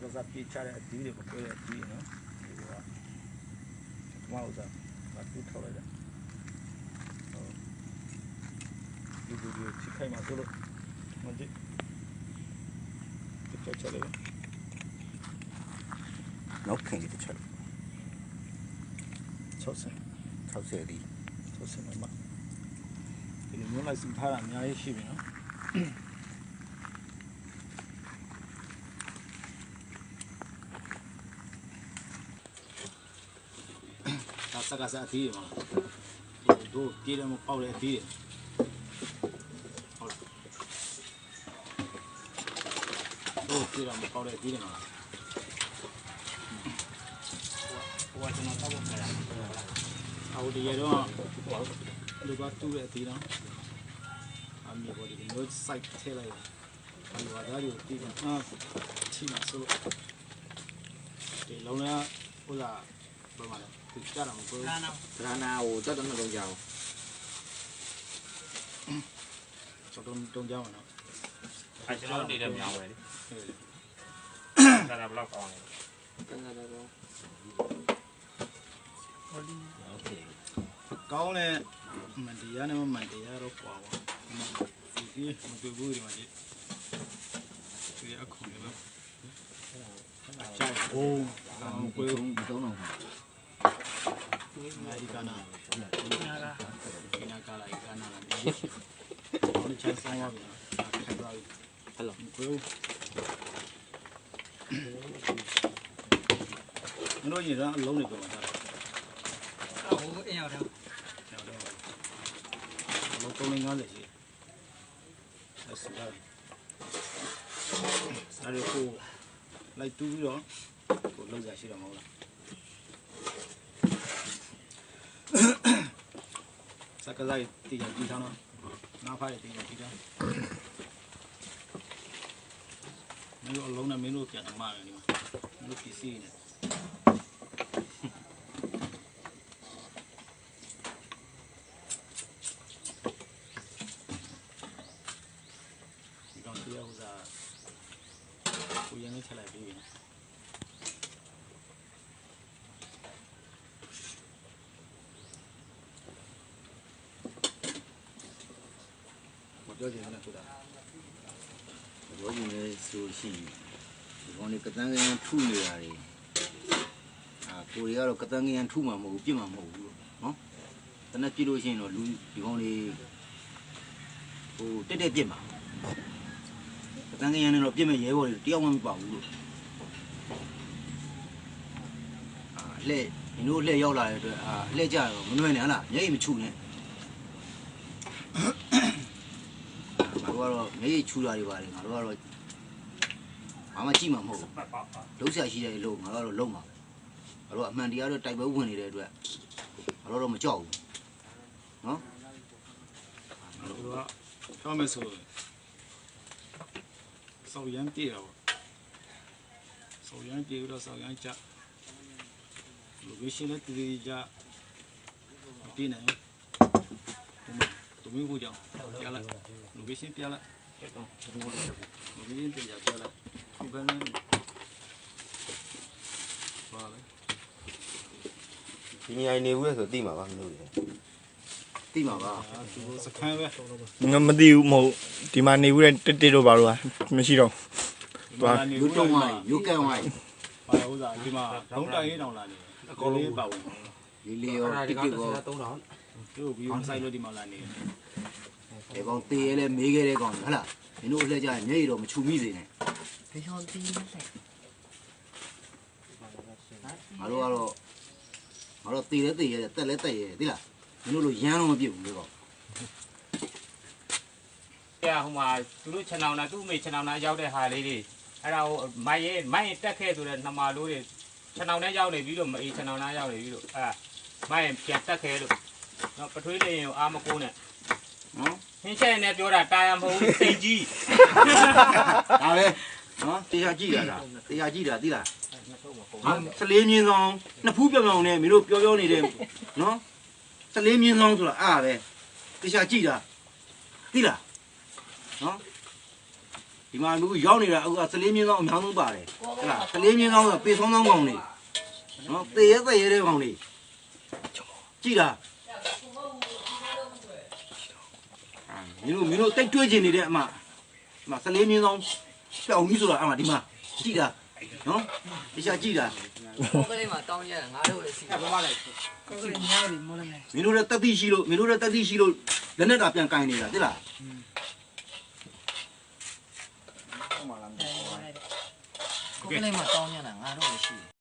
ကစၢ်ပျံၤဆါဒီးအတံၤဒီး ပကွဲဒီးအတံၤနီၤ, ကမၣ်အိၣ်သး ဘၣ်တူၢ်ထီၣ်ဝဲဒၣ်, ဒူဒူဒူ ထံၣ်ခါအံၤမၤသိလီၤ, မ့ၢ်က့, တဆီဆီလီၤ, နီၢ်ခဲအံၤတဆီလီၤ, ဆီဆဲ, ဆီဆဲလံ, ဆီဆဲမးမး, ဒီးမျိုးလိုက်စုထားတာ အများကြီးရှိပြီနော်. တၢ်စကစၢ်အသံမး, ဒိၣ်က့ဒီးမပီၢ်ဒီးအသံ, ဒိၣ်က့ဒီးမပီၢ်ဒီးအသံန့ၣ်မး, အဝဲတယဲဒိၣ်, ဒိၣ်ဘၣ်တူၢ်ဒီးအသံနီၤ, အမံၤပှၤဒ်ကမျိုး site ထဲလၢယၤ, အယွၤဒၣ်ယိာ်တံၢ်ဒီး, ထံၣ်မးဆိ, တလုံးလၢ, အိၣ်သး, ဘၣ်မးလဲၣ်, သူကၢ်ဒီးမကွဲ, သရၣ်နၤအိၣ်တၢ်တနီၤတုံးကၢ်အိၣ်, တနီၤတုံးကၢ်မးနီၤ, အကျွန်တော်တို့နေလည်းမရောင်းဝယ်လေ, တၢ်တဘျီကောင်းတယ်, ကောင်းလဲ, မတရားနဲ့မတရားတော့ကွာပါ, သူကမတွေ့ဘူးဒီမှာကြီး, သူရအခုံနေပါ, အကြိုက်ဘူး, မကွဲဘူး, နာရီကနာ, နာကလာကနာလာ, ဘာလို့ချမ်းသာရပြီ, ခံရပြီ, မကွဲဘူး. မင်းတို့ရေတန်းအလုံးတွေပေါ်မှာထားတာ, အလုံးသုံးလေးငါးဆယ်ရှိတယ်, အစူထားတယ်, စားရဖို့, လိုက်တူးပြီးတော့, ကိုယ်လောက်စားရှိတော့မဟုတ်လား, စကစ တွေ တေချာကြီးထားနော်, ငါးဖါ တွေ တေချာကြီးထား, မင်းတို့အလုံးနဲ့ မင်းတို့ပြန်တမရဘူး, မင်းတို့ပစ္စည်းတွေနဲ့. ဒီကောင် သူ့ရဲ့ဥစ္စာ, ကိုယ်ရန်နဲ့ ချက်လိုက်ပြီးပြီနော်. ပြောချင်တာဆိုတာ, ပြောချင်တယ်ဆိုလို့ရှိရင်, ဒီကောင်တွေက ကသန်းကရန်ထူးနေတာတွေ, အာ, ကိုယ်တွေကတော့ ကသန်းကရန်ထူးမှာမဟုတ်ဘူး, ပစ်မှာမဟုတ်ဘူးလို့နော်. သေနတ်ပစ်လို့ရှိရင်တော့ လူ, ဒီကောင်တွေ, ဟို, တက်တက်ပစ်မှာ, ကသန်းကရန်နဲ့တော့ ပစ်မဲ့ရဲဘော်တွေ တယောက်မှမပါဘူးလို့. အာ, လှည့်, နင်တို့လှည့်ရောက်လာတဲ့အတွက်, အာ, လှည့်ကြတော့ မနွဲနဲ့ဟလား, မျက်ရည်မဆူနဲ့. ငါတို့ကတော့ မျက်ရည်ဆူတာတွေပါတယ်, ငါတို့ကတော့ ဘာမှကြည့်မှာမဟုတ်ဘူး. လုပ်စရာရှိတဲ့အလုပ် ငါတို့ကတော့လုပ်မှာပဲ. ငါတို့ကအမှန်တရားအတွက် တိုက်ပွဲဝင်နေတဲ့အတွက်, ငါတို့တော့မကြောက်ဘူးနော်. ပြောမယ်ဆိုရင်, စောက်ရမ်းတည့်တာပေါ့, စောက်ရမ်းတည့်ပြီးတော့ စောက်ရမ်းကျ, location လည်းတည်တည်ကြကြ, မတည်နိုင်ဘူး. ဟိုမှာ, သမီးဟူကြအောင်, ကြားလိုက်, location ပြလိုက်, location တင်ကြပြလိုက်, ခုခံနေ, ပါပဲ. ဒီနေရာနေဝဲဆိုသိမှာပါ, မင်းတို့, သိမှာပါ, စခန်းပဲ, မသိဘူး, မဟုတ်, ဒီမှာနေဘူးတဲ့, တတ့တော့ပါလို့ပါ, မရှိတော့ဘူး. သွား, ယူတုံးဝိုင်း, ယူကဲဝိုင်း, ပါဥစ္စာ, ဒီမှာ ဒုံးတိုက်ရေးတောင်လာနေ, အကုန်လုံးပါဝင်, လေးလေးရော, တစ်တစ်ရော, သူ့ကို ယူဆိုင်လို့ ဒီမှာလာနေ, ဒီကောင်သေလဲမေးခဲ့တဲ့ကောင်, ဟဲ့လား, မင်းတို့အလှည့်ကျ မျက်ရည်တော့မဆူမိစေနဲ့. ငါတို့ကတော့, ငါတို့သေလည်းသေရဲ, သတ်လည်းသတ်ရဲ, သိလား, မင်းတို့လိုရမ်းလို့မဖြစ်ဘူး, ဒီကောင်. ဟိုမှာ, သူတို့ခြံထောင်နား, သူ့အမေခြံထောင်နားရောက်တဲ့ဟာလေးတွေ, အဲ့ဒါကို, မိုင်းရင်, မိုင်းရင်တပ်ခဲ့ဆိုတဲ့ နှစ်မလို့တွေ, ခြံထောင်ထဲရောက်နေပြီလို့, မအေးခြံထောင်နားရောက်နေပြီလို့, အဲ, မိုင်းရင်ပြန်တပ်ခဲ့လို့, ပထွေးလေးရင်ကို အားမကိုးနဲ့, ဟင်းချက်ရင်လည်းပြောတာတာယာမဟုတ်ဘူး, စိတ်ကြီး. ဒါပဲနော်, တေချာကြည့်တာ, တေချာကြည့်တာ, သိလား. စလေးမြင်းဆောင်, နှစ်ဖူးပြောင်ပြောင်နဲ့ မင်းတို့ပြောပြောနေတယ်နော်. စလေးမြင်းဆောင်ဆိုတာ အဲ့ဒါပဲ, တေချာကြည့်တာ, သိလားနော်. ဒီမှာ မင်းတို့ရောက်နေတာ အခုက သလေးမြင်းဆောင် အများဆုံးပါတယ်။ ဟုတ်လား။ သလေးမြင်းဆောင်ဆို သေဆုံးသောကောင်တွေနော်။ သေရဲသေရဲတဲ့ကောင်တွေ။ ကြည့်တာ။ အာ၊ မင်းတို့၊ မင်းတို့ သိပ်တွေ့ချင်နေတဲ့အမ၊ အမ သလေးမြင်းဆောင် ပျောက်ပြီဆိုတာ အမ ဒီမှာ ကြည့်တာနော်။ တခြားကြည့်တာ။ ကိုယ်ကလေးမှာတောင်းကြတာ ငါတို့လည်းရှိတယ်။ မင်းတို့လည်း သတ္တိရှိလို့၊ မင်းတို့လည်း သတ္တိရှိလို့ လက်နက်သာပြန်ကိုင်နေတာ သိလား။ ကိုယ်ကလေးမှာတောင်းကြတာ ငါတို့လည်းရှိတယ်။